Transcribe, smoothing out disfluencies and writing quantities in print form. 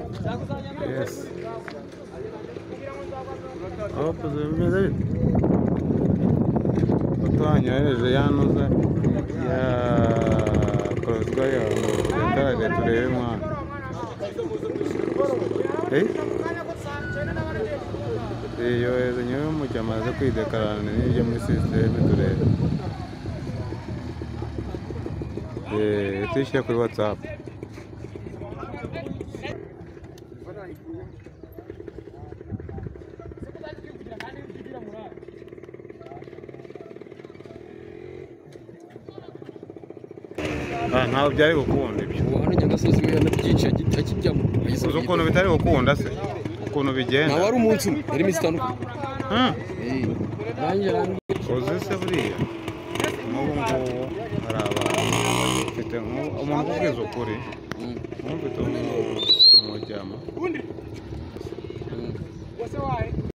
Yes. Opa, bimeze bite? Utanyohereje ya ntuza ya provisoire yawe ngo tuyitarage turebe mwana. Eh? Yohereze nyewe mujya amaze kwidekarana n'ibyo muri sisiteme turebe. Tuyishyire kuri WhatsApp. Ntabwo byari gukunda ibyo. Ubu hano Nyagasozi we yanabyicaye akijyamo. Uzi ukuntu bitari gukunda se? Ukuntu bigenda. Ntawe ari umunsi umwe, yari iminsi itandukanye. Nanjye uzi se buriya nk'ubu ngubu hari abantu mfite umuntu ukubwiza ukuri, nk'ubu mfite umujyama